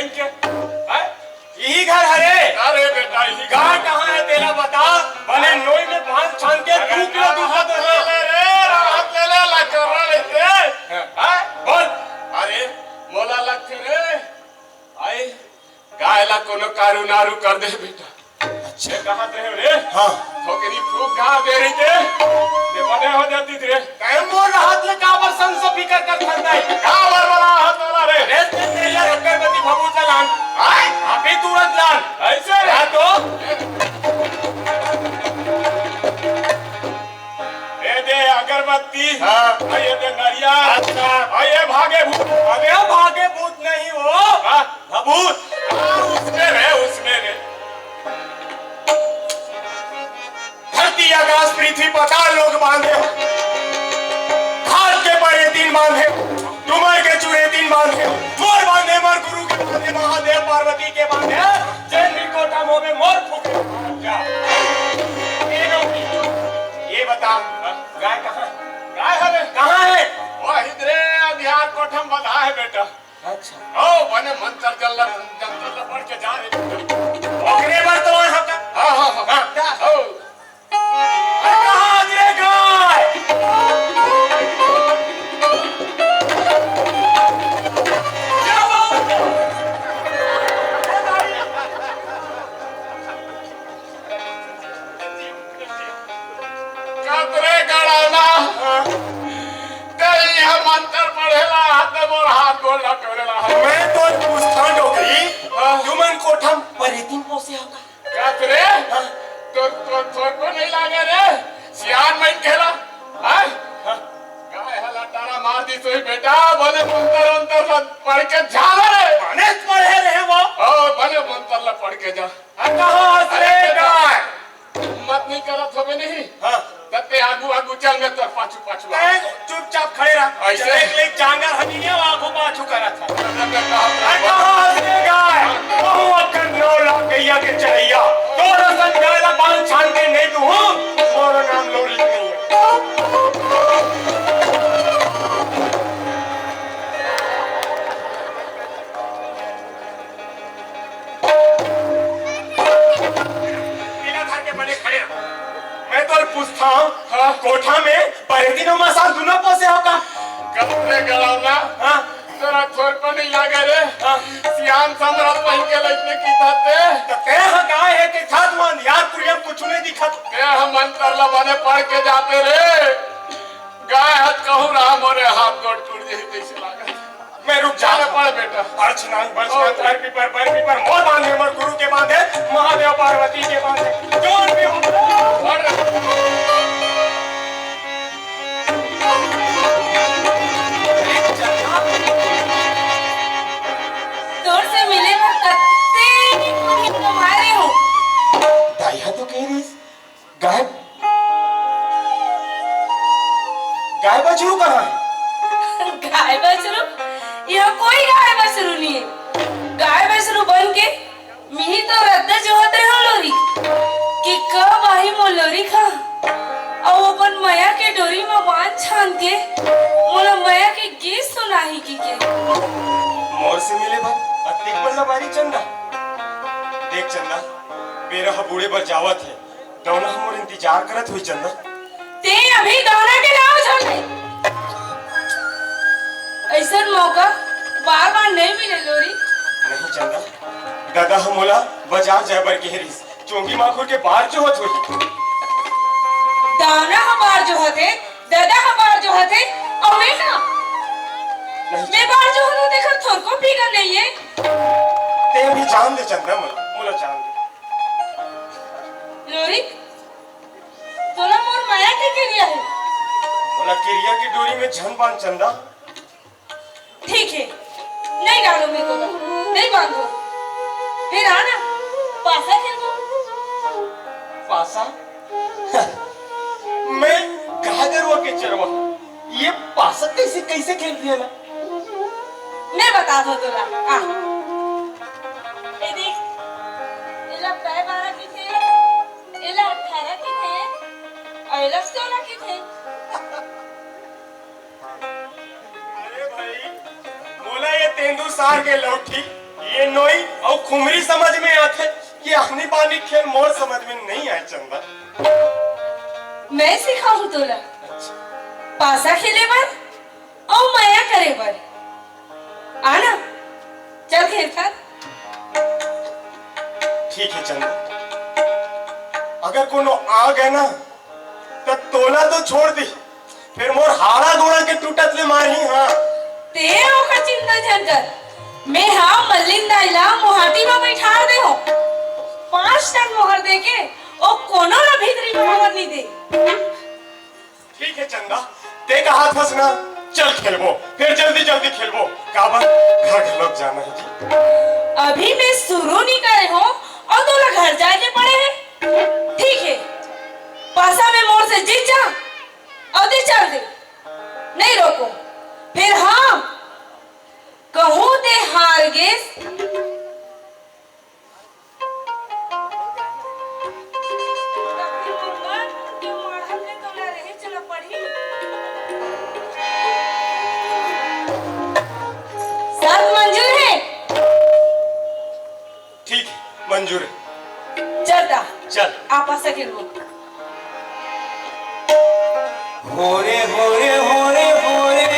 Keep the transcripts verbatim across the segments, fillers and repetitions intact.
हैं? इही घर हरे। अरे बेटा, इही घर। गाय कहाँ हे तेला बता। बने नोई में बांध छान के अरे दू किलो दूध ला दे। ले रे, राहत ले ले, ला कर रहा लेते। हैं? बोल। अरे, मोला लगथे रे, आई गाय ला कोनो कारू नारू कर दे बेटा। अच्छा। ये कहाँ से हो रे? हाँ। ठोकरी फूक गा दे रही थे। ये बने हो जाती थे। तैं मोर हाथ ले काबर संस फिकर कर फंदाई? काबर वाला हाथ वाला रे? रे, ते तेला अगरबत्ती भभूत लान। आय? अभी तुरंत लान। ऐसे रे? हाँ तो? ये दे अगरबत्ती। हाँ। और ये दे नरिया। अच्छा। और ये भागे भूत। अबे भागे भूत नहीं हो। हाँ। भभूत। हाँ, उसमें रे, उसमें रे। धरती आकाश पृथ्वी पताल लोक बांधे हो। घाट के परे तीन बांधे हो। डूमर के चूरे तीन बांधे हो। मोर बांधे, मोर गुरु के बांधे, महादेव पार्वती के बांधे। जेन भी कोठा मोबे मोर फूके। जा। ये लो। ये बता, गाय कहाँ है? गाय हवे। कहाँ है? वही रे, अंधियार कोठम बंधा है बेटा। अच्छा। ओ, बने मंतर जल ल-, जंतर ल पढ़ के जा रे। ओकरे बर तो वहाँ का। हाँ, हाँ, हाँ। हाँ, जा। ओ। अरे कहाँ आज रे गाय? क्या बात है? कतरे गड़ाना। तई ह मंतर पढ़ेला, हाथ मोर हाथ गोल ना टोरेला। मैं तो पूछता डोकरी, हाँ। तुमन कोठम परेतिन पोसे हो का? कतरे? हाँ। तो, तो, थोर को नहीं लागे रे। सियान में खेला। हाँ? हाँ। गाय हला तारा मार दी सोई बेटा, बोले मंतर अंतर मत पढ़ के झाला रे। माने पढ़े रहे वो। ओ, बने मंतर ला पढ़ के जा। आ, कहाँ हंस अरे रे बेटा। गाय? हिम्मत नहीं करत होबे नहीं। हाँ। तब ते आगू आगू चल, मैं तोर पाछू पाछू आ। तैं चुपचाप खड़े रह। ऐसे? चले के लिए चांगर हमी है, आगू पाछू करत है। तब मैं कहा, अरे कहाँ हंस रे गाय? कहूँ अक्कन नौ लाख गैया के चरैया। तोर असन गाय ला बांध छान के नहीं दूँ, मोरो नाम लोरी नहीं है। पीला धर के बने खड़े रहो। मैं तो पूछता हूँ, हाँ। कोठा में परेतिन अउ मसान दूनों पोसे हो का? कपड़े गड़ावना। हाँ। तोरा थोर को नहीं लागे रे। हाँ। सियान समरत पहिन के लइकने की थाते। तो ते हाँ गाय है के थात मान यार, तुझे कुछ नहीं दिखत। ते हम अंतर ला बने पढ़ के जाते रे। गाय हाथ कहूँ रहा, मोरे हाथ गोड़ टूट जाई, तैसे लागत। मैं रुक जात हूँ। पढ़ बेटा। अर्चना, बर्चना, ओ। तार पीपर, बर पीपर, मोर बांधे, मोर गुरु के बांधे, महादेव पार्वती के बांधे, जोर भी हो। पढ़। तोर से मिले बर कत्ते दिन तुम्हारे हो। दाई हा तो कह रही गाय, गाय बछरू कहाँ है? गाय बछरू? यहाँ कोई गाय बछरू नहीं है। गाय बछरू बन के मिही तो रद्दा जोहत रहे हो लोरी कि कब आही मोर लोरी खा, अउ अपन मया के डोरी म बांध छान के मोला मया के गीत सुनाही की के। मोर से मिले बर अतेक बल्ला बारी चंदा। देख चंदा, बेरा ह बूड़े बर जावत हे। दौना ह मोर इंतजार करत होही चंदा। ते अभी दौना के नाव झन ले। अइसन मौका बार-बार नइ मिले लोरी। नहीं चंदा, ददा ह मोला बाजार जाए बर कहे रिहिस। चोंगी माखुर के बार जोहत होही। दौना ह बार जोहत हे, ददा ह बार जोहत हे, अउ मैं ना। नहीं। मैं बार जोहत हों, तेखर थोरको फिकर नइ हे। ते अभी जान दे चंदा मोला, मोला जान दे। लोरी, तोला मोर मया के किरिया हे। मोला किरिया के डोरी में झन बांध चंदा। ठीक हे, नइ डालो मैं तोला, नइ बांधो। फेर आ ना, पासा खेलबो। पासा? मैं गाय गरुवा के चरवा, ये पासा कइसे, कइसे खेलथे ना? मैं बतात हों तोला, आ। ए देख, एला पै बारा किथे, एला अठारह किथे, अउ एला सोलह किथे। अरे भाई, मोला ये तेंदू सार के लौठी, ये नोई अउ खुमरी समझ में आथे कि आनी बानी खेल मोर समझ में नहीं आए चंदा। मैं सिखाहूं तोला पासा खेले बर अउ मया करे बर। आना, चल खेलथन। ठीक है चंदा, अगर कोनो आ गए ना त तोला तो छोड़ दी, फिर मोर हाड़ा गोड़ा के टूटत ले मारही। हाँ, ते ओकर चिंता झन कर। मैं हा मल्लिन दाई ला मोहाटी म बैठार दे हो। पांच टन मोहर दे के ओ कोनो ला भीतरी म होवन नहीं दे। ठीक है चंदा, ते कहा थस ना, चल खेलबो, फिर जल्दी जल्दी खेलबो, काबर घर घलोक जाना है जी। अभी मैं शुरू नहीं करे हो अउ तोला घर जाए के पड़े है। ठीक है, पासा में मोर से जीत जा अउ दे चल दे, नहीं रोको। फिर हाँ, कहूं ते हार गेस, शर्त मंजूर है? ठीक है, मंजूर है। चल ता। चल। आपस से खेलबो। होरे, होरे, होरे, होरे।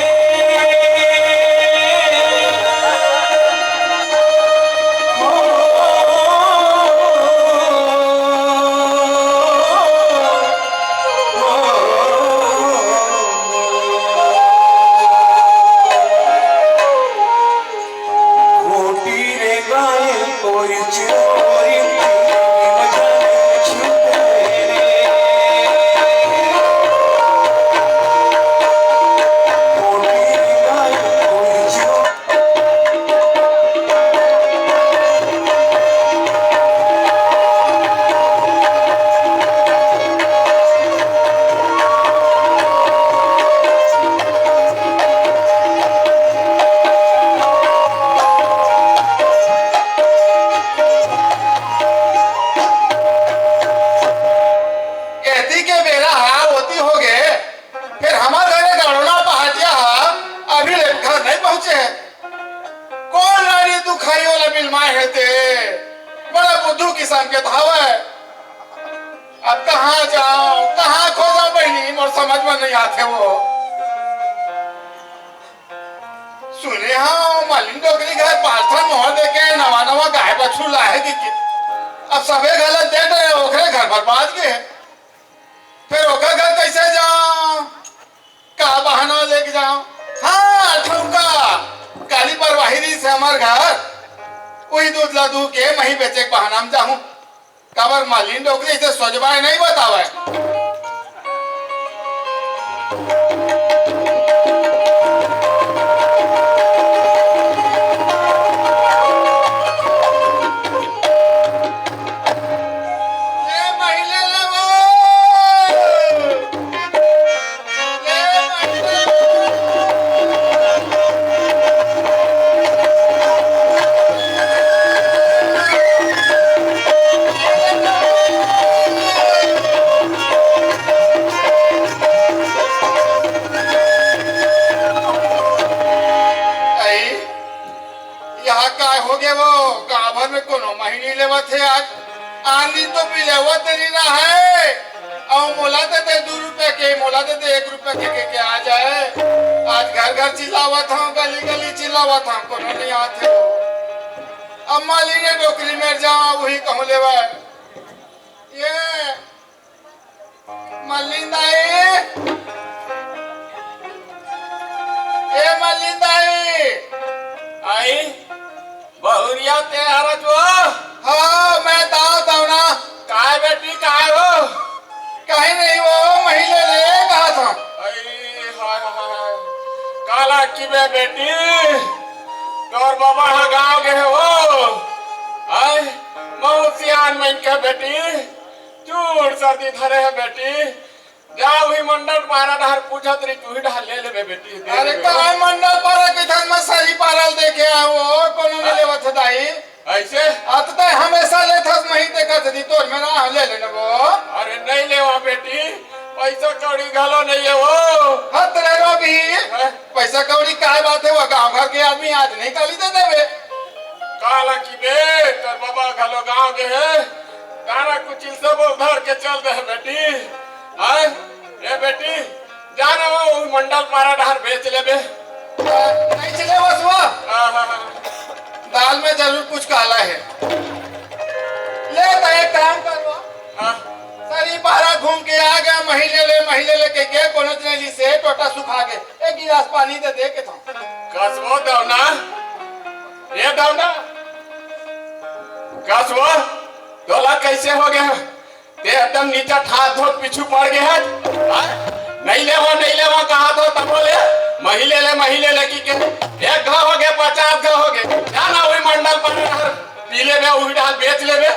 एती के बेरा हा ओती हो गे, फिर हमर घरे गड़ोना पहाटिया हा अभी ले घर नहीं पहुंचे है। कोन रानी दुखाई वाला बिलमाए है ते, बड़ा बुद्धू किसम के धावे। अब कहाँ जाओ, कहाँ खोजा बहिनी, मोर समझ में नहीं आथे वो। सुने हाँ, मालिन डोकरी घर पाँच ठन मोहर देके नवा नवा गाय बछरू लाहे दिखे। अब सबे घर ला दे डरे, ओकरे घर बर्बाद गे। फिर ओकर घर कैसे जाओ? का बहाना लेके जाओ? हाँ, ठौका, काली बरवाही रहिस हे हमर घर, उही दूध ला दूह के मही बेचे के बहाना म जाहूं। काबर मालिन डोकरी अइसे सोझवाय नइ बतावय। ले महिले ले वो। आई, यहाँ काय हो गया वो? गाँव भर में कोनो मही नइ लेवत हे आज। आन दिन तो पिलेवत नइ रहा है। अउ मोला दे दे दू रुपया के, मोला दे दे एक रुपया के, के, के आ जाए। आज घर घर चिल्लावत हंव, गली गली चिल्लावत हंव, कोनो नइ आत हे वो। अब मालिन डोकरी मेर जांव, उही कहूं लेवय। ये मल्लिन दाई, ए मल्लिन दाई। आई, बहुरिया ते हरच वो? हाँ, मैं दाव दवना। काय बेटी, काय वो? कहीं नहीं वो, मही ले ले कहा था। आई, हाय, हाय, हाय। काला की बे बेटी, तोर बाबा हा गाँव गे हे वो। आई, महूं सियान मन के बेटी, चूड़ सर्दी धरे हे बेटी, जा उही मंडल पारा डहर पूछत रही, उही डहर ले लेबे बेटी, दे अरे देबे। काय मंडल पारा के थन में सही पारल देखे आए वो, कोनो नइ लेवत हे दाई। ऐसे? अत ते हमेशा लेथस, मही देखत रही, तोर मेर ले लेने वो। अरे नइ लेवा बेटी, पैसा कौड़ी घलो नइ हे वो। हत रे रो भी। हैं? पैसा कौड़ी काय बात हे वो, गाँव घर के आदमी आज नइ काली दे देबे। का हालांकि बे, तोर बाबा घलो गाँव गे हे, तारा कुचिल सब धर के चल दे हे बेटी। आय, ए बेटी, जा ना वो मंडल पारा डहर बेच लेबे। नहीं चले वो सुआ। हाँ, हाँ, हाँ। दाल में जरूर कुछ काला है। ले तो एक काम करवा। हाँ। सारी पारा घूम के आ गया, महिले ले, महिले ले के, के कोनो जने ली से टोटा सुखा के। एक गिलास पानी दे दे के था। कस वो दौना, ये दौना, कस वो, तोला कैसे हो गया? ते एकदम नीचा ठात धोत पीछू पड़ गए है। हाँ? नहीं लेवा, नहीं लेवा, कहा तो तब बोले, महिले ले, महिले ले की के, एक घा हो गए, पचास घा हो गए। जाना वही मंडल पर डहर पी लेबे, वही डहर बेच लेबे।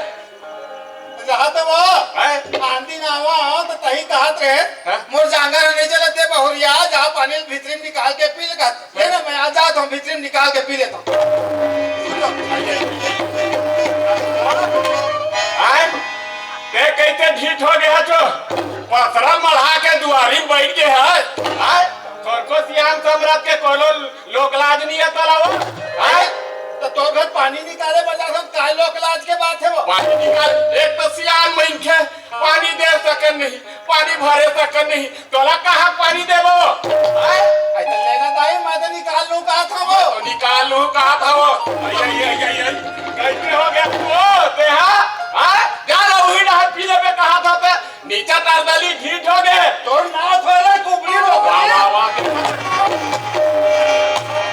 जहाँ तो वो, हैं? आंधी ना हुआ हो तो तही कहत रहे, हैं? मोर जांगर नहीं चलते बहुरिया, जा पानी भीतरी में निकाल के पी लेगा। ये ना, मैं आ जाता हूँ, भीतरी में निकाल के पी लेता हूँ। आय, ते कैसे ढीठ हो गया जो पसरा मढ़ा के दुआरी बैठ गए है? आय, तोर को सियान समरथ के कोनो लोक लाज नहीं है तोला वो? आय, तो तोर घर पानी निकाले बजा हम, काय लोक लाज के बात है वो? पानी निकाल, एक तो सियान मनखे, पानी दे सकन नहीं, पानी भरे सकन नहीं, तोला कहाँ पानी देबो? आय? अरे तो लेना दाई, मैं तो निकाल लूँ कहा था वो। तो निकाल लूँ कहा था वो। आई, आई, आई, आई, आई। कैसे हो गया तू? ओ, ते हाँ? हाँ? जा ना वही डहर पी लेबे कहा था ते। नीचा तारदली ढीठ हो गए। तोर नाव थोड़ा कुबड़ी लो। वाह, वाह, वाह।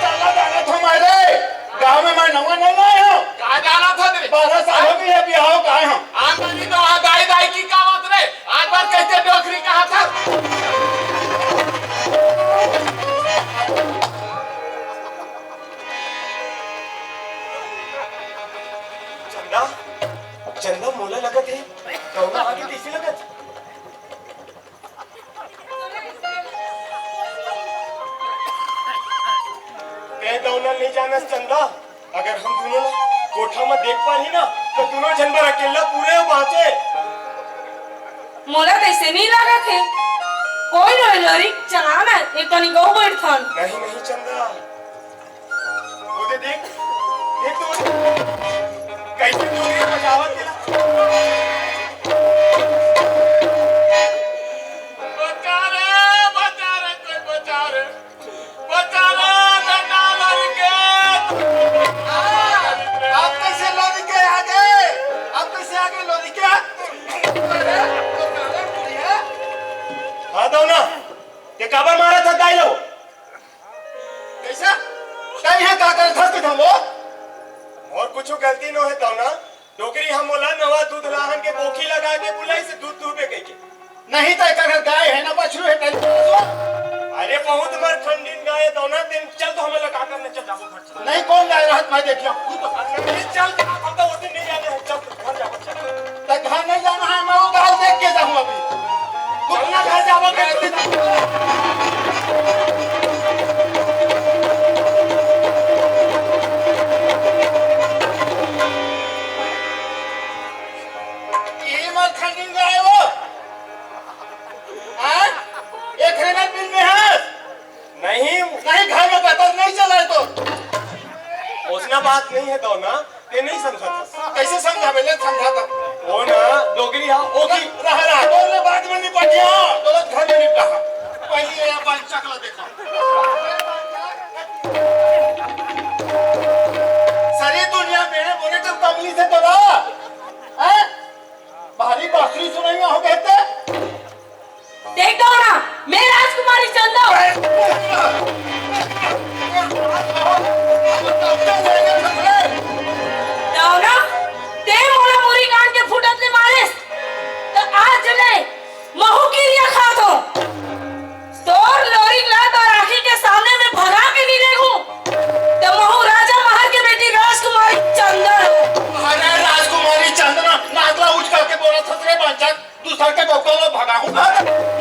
चला जाना था मारे। गाँव में मैं नवा नवा आया हूँ। कहाँ जाना था तेरे? बारह साल हो गए बिहाव का आया हूँ। आमदनी तो वहाँ दाई दाई की कावत रे। आज बार कैसे डोकरी कहा था? चंदा, चंदा मोला लगत है, कौन आगे कैसे लगत? ते दौना नहीं जानस चंदा, अगर हम दोनों ला कोठा में देख पाही ना, तो दोनों झन बर अकेला पूरे बाँचे। मोला तैसे नहीं लागत हे। कोई रोए लोरी, चला ना, एक कनी गऊ बैठथन। नहीं, नहीं चंदा, वो दे देख, देख तो, कैसे डोकरी बजावत हे। बचा रे, बचा रे, कोई बचा रे। बचा रे, बेटा लड़के। आप कैसे लड़के आ गए? आप कैसे आ गए लड़के? हाँ, दौना, ते काबर मारा था दाई लो? कैसा? तैं यहाँ का करत हस कथों वो? मोर कुछू गलती नो हे दौना। डोकरी ह मोला नवा दूध लाहन के बोखी लगा के बुलाइस दूध दूहबे कहिके। नहीं त एकर घर गाय हे ना बछरू हे, तैं तो। अरे बहुत मर ठंडीन गाय हे दौना, तें चल तो हमन ला का करना, चल जाबो घर चल। नहीं, कोन गाय रहत मैं देखियो। तू तो नहीं, चल, हम तो ओती नहीं जाने हे, चल तू घर जाबो, चल। त घर नहीं जाना हे, मैं वो गाल देख के जाहूँ अभी। तू अपना घर जाबो, घर जाबो। ये मत खंडिन गाय वो। हाँ? एक रेनल बिल में हस? नहीं। नहीं, घर में पता नहीं चला है तो। ओसना बात नहीं हे दौना, तें नहीं समझत हस। कैसे समझाबे, ले समझा तो। ओ ना, डोकरी हा, ओ की। रहा, रहा, बोलने बाद में निपटिया, गलत घर में निपटा। पहले ये अपन चकला देखा। सारी दुनिया मेरे बोले तो कमली से तो रहा। हैं? भारी बांसुरी सुनाई हो गए थे। देख दौना, मैं राजकुमारी चंदा हूँ। दौना, तें मोला मुरी कान के फुटत ले मारेस, त आज ले महू किरिया खात हूँ। तोर लोरिक ला तोर आँखी के सामने में भगा के नहीं लेगू, त महू राजा महर के बेटी राजकुमारी चंदन हूँ। अरे राजकुमारी चंदन, नाक ला उचका के बोलत हस रे बांचक। दूसर के बउका ला भगाहूँ।